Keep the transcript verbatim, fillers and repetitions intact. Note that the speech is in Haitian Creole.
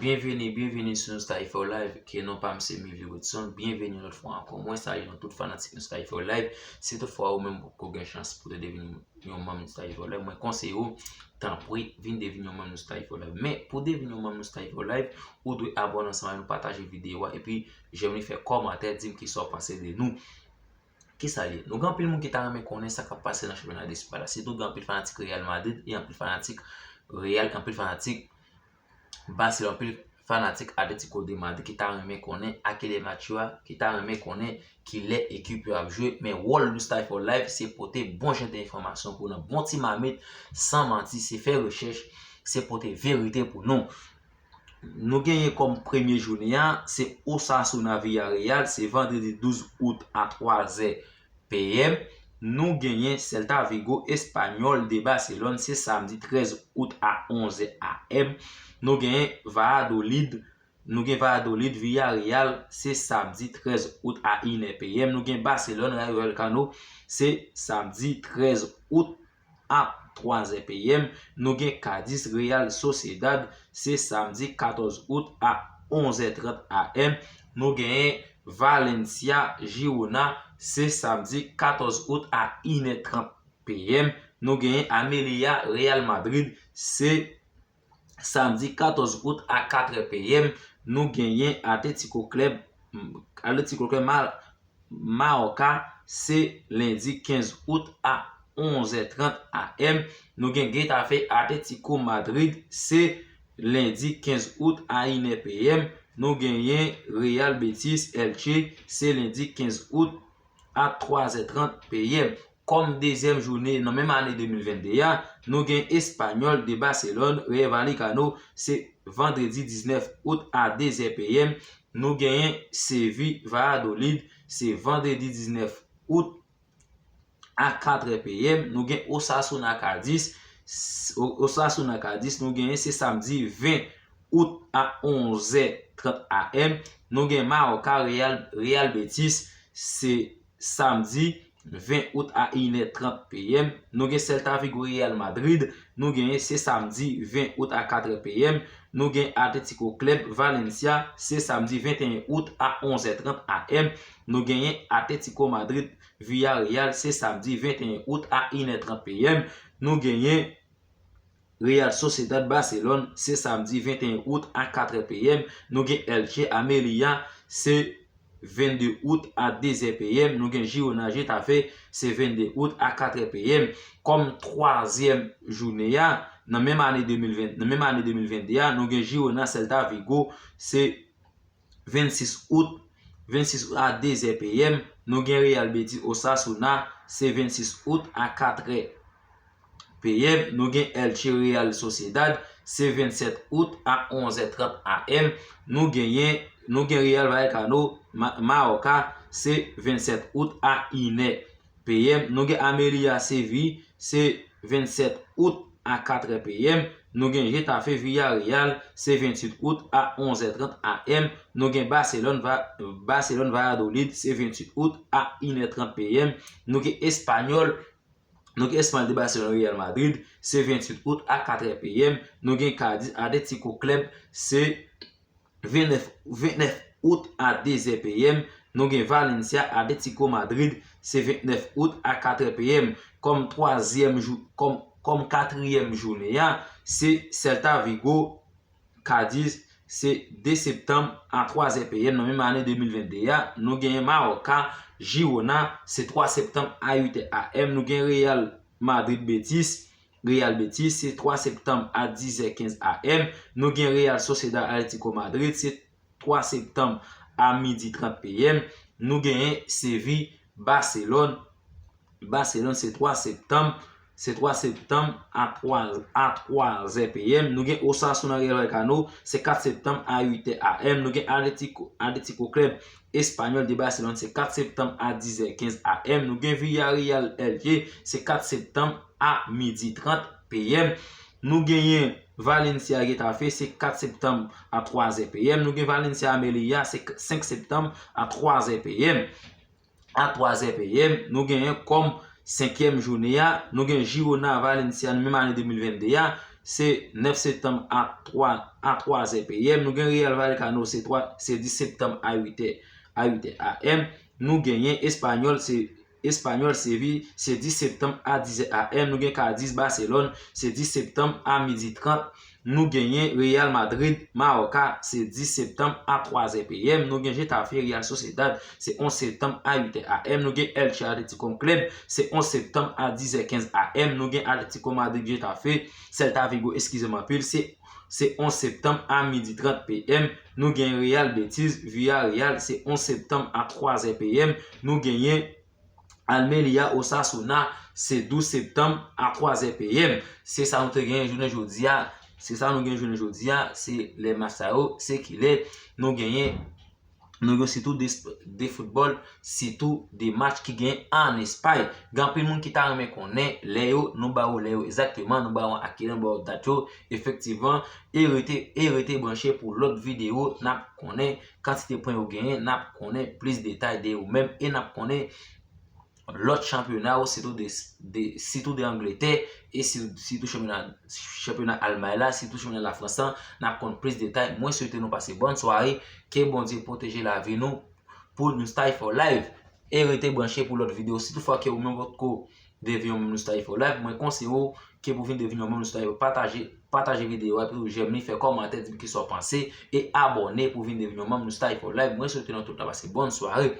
Byenvini, byenvini sou Noustalji fò Live, ke non pa m se Mivly Rodson. Byenvini yon lòt fwa ankò. Mwen salye nou tout fanatik Noustalji fò Live. Si toutfwa ou menm poko gen chans pou te devini yon manm Noustalji fò Live, mwen konseye w, tanpri, vin devini yon manm Noustalji fò Live. Men, pou devini yon manm Noustalji fò Live, ou dwe abòne ansanm avè nou, pataje videyo a, epi jèm li, fè kòmantè, di m kisa w panse de nou. Kisa l ye? Nou gen anpil moun ki ta renmen konnen sa k ap pase nan chanpyona de Espay la. Sitou gen anpil fanatik Real Madrid e anpil fanatik Real, anpil fanatik Barcelone, anpil fanatik Atletico de Madrid ki ta renmen konnen a kilè match yo a, ki ta renmen konnen kilè ekip yo ap jwe. Men wòl Noustalji fò Live se pote bon jan de enfòmasyon pou nan bon ti mamit, san manti, se fè rechèch, se pote verite pou nou. Nou genyen kòm premye jounen an, se Osasuna Villarreal, se vandredi douz out a twa zè P M. Nou genyen Celta Vigo Espanyòl de Barcelone, se samdi trèz out a onz zè A M. Nou genyen Valladolid, nou gen Valladolid Villarreal, se samdi trèz out a inè P M. Nou gen Barcelone Rayo Vallecano, se samdi trèz out a twa zè P M. Nou gen Cadiz Real Sociedad, se samdi katòz out a onz zè trant A M. Nou genyen Valencia Girona, se samdi katòz out a inè trant P M. Nou genyen Almeria Real Madrid, se samdi katòz out a katrè P M. Nou genyen Atletico Club, Atletico Club Mal Mallorca, se lendi kenz out a onz zè trant A M. Nou gen Getafe Atletico Madrid, se lendi kenz out a inè P M. Nou genyen Real Betis Elche, se lendi kenz out a twa zè trant P M. Kòm dezyèm jounen nan menm ane de mil vennde a, nou gen Espanyòl de Barcelone Rayo Vallecano, se vandredi diznèf out a de zè P M. Nou genyen Sevilla Valladolid, se vandredi diznèf out a katrè P M. Nou gen Osasuna Cadiz, Osasuna Cadiz, nou genyen se samdi ven out a onz zè trant A M. Nou gen Mallorca Real, Real Betis, se samdi ven out a inè trant P M. Nou gen Celta Vigo Real Madrid, nou genyen se samdi ven out a katrè P M. Nou gen Atletico Club Valencia, se samdi venteyen out a onz zè trant A M. Nou genyen Atletico Madrid Villarreal, se samdi venteyen out a inè trant P M. Nou genyen Real Sociedad Barcelone, se samdi venteyen out a katrè P M. Nou gen Elche Almeria, se vennde out a de zè P M. Nou gen Girona Getafe, se vennde out a katrè P M. Kòm twazyèm jounen an, nan menm ane de mil ven, nan menm ane de mil vennde a, nou gen Girona Celta Vigo, se vennsis out, vennsis out a de zè P M. Nou gen Real Betis Osasuna, se vennsis out a katrè P M. Nou gen Elche Real Sociedad, se vennsèt out a onz zè trant A M. Nou genyen, nou gen Real Vallecano Ma-, Mallorca, se vennsèt out a inè P M. Nou gen Almeria Sevilla, se vennsèt out a katrè P M. Nou gen Getafe Villarreal, se venntuit out a onz zè trant A M. Nou gen Barcelone Va-, Barcelone Valladolid, se venntuit out a inè trant P M. Nou gen Espanyòl, nou gen Espanyòl de Barcelone Real Madrid, se venntuit out a katrè P M. Nou gen Cadiz Atletico Club, se vennèf, vennèf out a de zè P M. Nou gen Valencia Atletico Madrid, se vennèf out a katrè P M. Kòm twazyèm jou, kòm, kòm katriyèm jounen an, se Celta Vigo Cadiz, se de septanm a twa zè P M nan menm ane de mil vennde a. Nou genyen Mallorca Girona, se twa septanm a uit è A M. Nou gen Real Madrid Betis, Real Betis, se twa septanm a diz è kenz A M. Nou gen Real Sociedad Atletico Madrid, se twa septanm a midi trant P M. Nou genyen Sevilla Barcelone, Barcelone, se twa septanm, se twa septanm a twa, a twa zè P M. Nou gen Osasuna Real Vallecano, se kat septanm a uit è A M. Nou gen Atletico, Atletico Club Espanyòl de Barcelone, se kat septanm a diz è kenz A M. Nou gen Villarreal Elche, se kat septanm a midi trant P M. Nou genyen Valencia Getafe, se kat septanm a twa zè P M. Nou gen Valencia Almeria, se senk septanm a twa zè P M. A twa zè P M, nou genyen kòm senkyèm jounen an, nou gen Girona Valencia nan menm ane de mil vennde a, se nèf septanm a twa, a twa zè P M. Nou gen Real Vallecano, se twa, se dis septanm a uit è, a uit è A M. Nou genyen Espanyòl, se Espanyòl Sevi, se dis septanm a dis è A M. Nou gen Cadiz Barcelone, se dis septanm a midi trant. Nou genyen Real Madrid Mallorca, se dis septanm a twa zè P M. Nou gen Getafe Real Sociedad, se onz septanm a uit è A M. Nou gen Elche Atletico Club, se onz septanm a dis è kenz A M. Nou gen Atletico Madrid Getafe, Celta Vigo, eskize m anpil, se, se onz septanm a midi trant P M. Nou gen Real Betis Villarreal, se onz septanm a twa zè P M. Nou genyen Almeria Osasuna, se douz septanm a twa zè P M. Se sa nou te genyen jounen jodi a. Se sa nou genyen jounen jodi a. Se lè match sa yo, se kilè nou genyen, nou gen sitou de, de foutbòl, sitou de match ki gen an Espay. Gen anpil moun ki ta renmen konnen lè yo, nou ba yo lè yo egzakteman, nou ba yo a kilè, nou ba yo dat yo, efektivman, e rete, e rete branche pou lòt videyo, n ap konnen kantite pwen yo genyen, n ap konnen plis detay de yo menm, e n ap konnen lòt chanpyona yo, sitou de, de, sitou de Angletè, e si, sitou chanpyona, chanpyona Almay la, sitou chanpyona Lafrans lan, n ap konn plis detay. Mwen swete nou pase bòn sware, ke Bondye pwoteje lavi nou, pou New Style for Life. E rete branche pou lòt videyo. Si toutfwa ke ou menm potko devyen yon manm New Style for Life, mwen konseye w ke pou vin devyen yon manm New Style for Life, pataje, pataje videyo a, epi ou jèm li, fè kòmantè, di m kisa w panse, e abòne pou vin devyen yon manm New Style for Life. Mwen swete nou tout la pase bòn sware.